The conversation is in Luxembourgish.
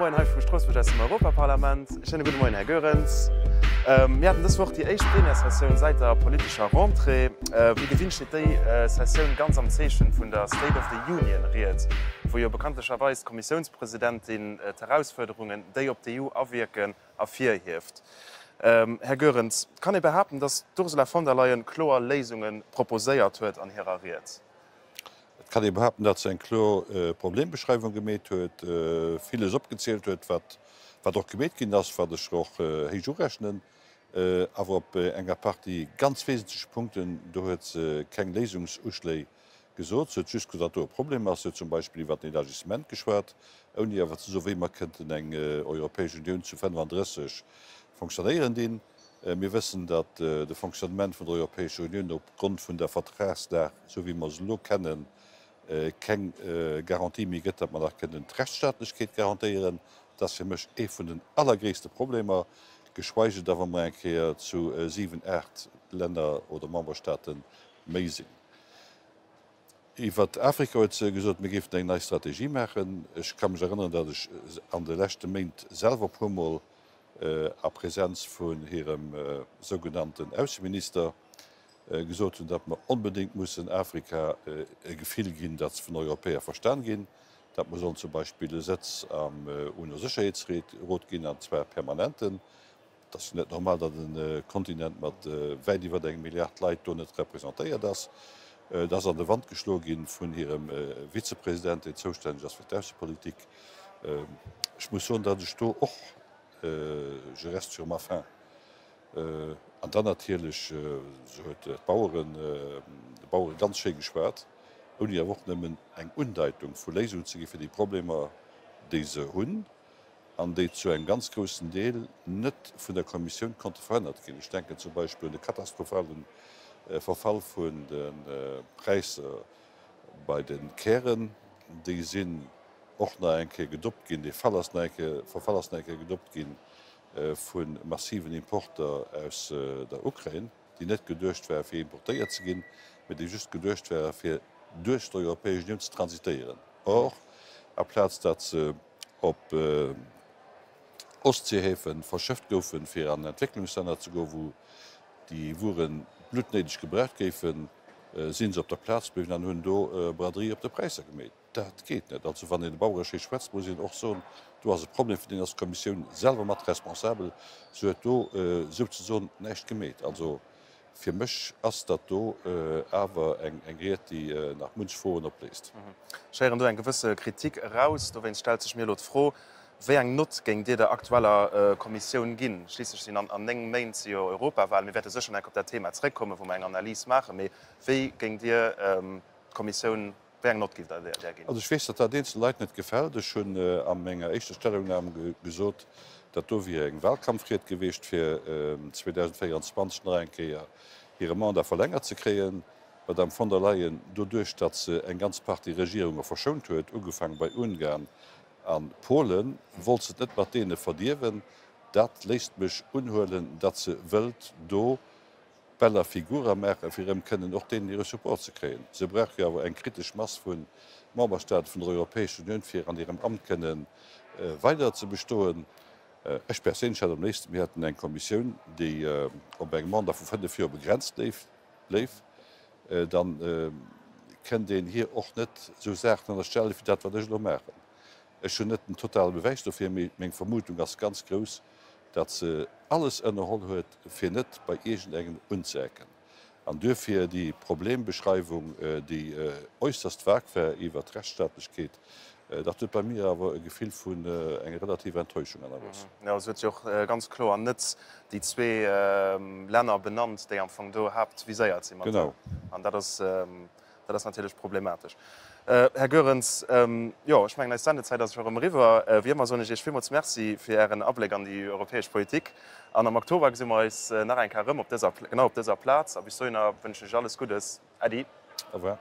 Moien hei vu Stroossbuerg aus dem Europaparlament. Schéine gudde Moien, Här Goerens. Mir haten dës Woch déi éischt Plénièresessioun säit der politescher Rentrée. Wéi gewinnt steet déi Sessioun ganz am Zeechen vun der State of the Union Ried, wou jo bekanntlecherweis d'Kommissiounspresidentin d'Herausfuerderungen, déi op d'EU awierken, ervirhieft. Här Goerens, kann ee behaapten, datt d'Ursula von der Leyen kloer Léisunge proposéiert huet an hirer Ried? Et kann ee behaapten, datt se eng kloer Problembeschreiwung gemeet huet, villes opgezielt huet, wat wat och gemeet ginn ass, wat ech och héich urechnen. Awer op enger Partie ganz wesentleche Punkten, do huet se keng Léisungsuschléi gesot. Se huet just gesot, datt do e Problem ass. Se huet zum Beispill iwwer den Élargissement geschwat, ouni awer ze soen, wéi mer kënnten eng Europäesch Unioun zu 35 fonctionnéieren dinn. Mir wëssen, datt de Fonctionnement vun der Europäescher Unioun opgrond vun der Vertragslag, esou wéi mer se elo kennen, keng Garantie méi gëtt, datt mer nach kënnen d'Rechtsstaatlechkeet garantéieren. Dat ass fir mech ee vun den allergréisste Problemer, geschweige da wa mer eng Kéier zu siwen, aacht Länner oder Memberstaate méi sinn. Iwwer Afrika huet se gesot, mir géifen eng nei Strategie maachen. Ech ka mech erënneren, datt ech an de leschte Méint selwer e puermol a Präsenz vun hirem sougenannten Ausseminister gesot hunn, datt mer onbedéngt mussen Afrika e Gefill ginn, datt se vun Europäer verstan ginn, datt mer sollen zum Beispill e Sëtz am UNO-Sécherheetsrot ginn, an zwar e permanenten. Et ass jo net normal, datt e Kontinent mat wäit iwwer eng Milliard Leit do net representéiert ass. Et ass an de Wand geschloe gi vun hirem Vizepresident, deen zoustänneg ass fir d'Aussepolitik. Ech muss soen, datt ech do och, je reste sur ma faim. An dann natierlech, se huet d'Baueren, de Bauere ganz schéi geschwat, ouni awer och nëmmen eng Undeitung vu Léisung ze gi fir déi Problemer, déi se hunn. an déi zu engem ganz groussen Deel net vun der Kommissioun konnte verhënnert ginn. Ech denken zum Beispill un de katastrophale Verfall vun de Präisser bei de Kären. Déi sinn och nach eng Kéier gedoppt ginn, dee Fall ass nach eng Kéier, Verfall ass nach eng Kéier gedoppt gi vu massiven Importer aus der Ukrain, déi net geduecht ware fir importéiert ze ginn, mä déi just geduecht ware fir duerch d'Europäesch Unioun ze transitéieren. Or, aplaz datt se op Ostseehäfe verschëfft goufen, fir an Entwécklungslänner ze goen, wou déi Wuere bluttnéideg gebraucht géifen, si se op der Plaz bliwwen an hunn do Braderie op de Präisser gemeet. Dat geet net. Also wann een de Bauere schéi schwätzt, muss een och soen, do ass e Problem, fir deen ass d'Kommissioun selwer mat responsabel. Se huet do souzesoen näischt gemeet. Also Fir mech ass dat do awer eng Ried, déi nach munch Froen opléist. Ech héieren do eng gewësse Kritik eraus. Dowéinst stellt sech mir elo d'Fro, Wéi eng Nott géingt Dir der aktueller Kommissioun ginn? Schliisslech sinn an 9 Méint si jo Europawahlen. Mir wäerte sécher nach eng Kéier op dat Thema zréckkommen, wou mer eng Analys maachen. Mee wéi géingt Dir d'Kommissioun Wéi eng Nott giff Der där ginn? Also ech weess, datt dat eenzelne Leit net gefält. Ech hunn a menger éischter Stellungnam gesot, dat do wier eng Wahlkampfried gewiescht, fir 2024 nach eng Kéier hire Mandat verlängert ze kréien. D'Madame von der Leyen, doduerch datt se eng ganz Partie Regierunge verschount huet, ugefaange bei Ungarn a Polen, wollt se et net mat deene verdierwen. Dat léisst mech unhuelen, datt se wëllt do Bella Figura maachen, fir erëm kënnen och deenen hire Support ze kréien. Se brauche jo awer eng kritesch Mass vu Memberstaate vun der Europäescher Unioun, fir an hirem Amt kënne weider ze bestoen. Ech perséinlech hätt am léifsten, mir hätten eng Kommissioun, déi op eng Mandat vu fënnef Joer begrenzt bléif. Da kënnt een hir och net esou Saachen ënnerstellen, wéi dat, wat ech elo maachen. Ech hunn net den totale Bewäis dofir, mee meng Vermutung ass ganz grouss, datt se alles ënnerholl huet, fir net bei iergendengem unzeecken. An duerfir déi Problembeschreiwung, déi äusserst vag war iwwert d'Rechtsstaatlechkeet, dat huet bei mir awer e Gefill vun enger relativer Enttäuschung hannerlooss. Jo, se huet jo och ganz kloer net déi zwee Länner benannt, déi am Fong do haaptviséiert sinn mat. An dat ass. Dat ass natierlech problematesch. Här Goerens, jo, ech mengen, eis Sendezäit ass scho rëm eriwwer. Wéi ëmmer soen ech Iech villmools Merci fir Ären Abléck an déi europäesch Politik. An am Oktober gesi mer eis nach eng Kéier erëm op dëser, genau op dëser Plaz. A bis dohinner wënschen ech Iech alles Guddes. Äddi. Au revoir.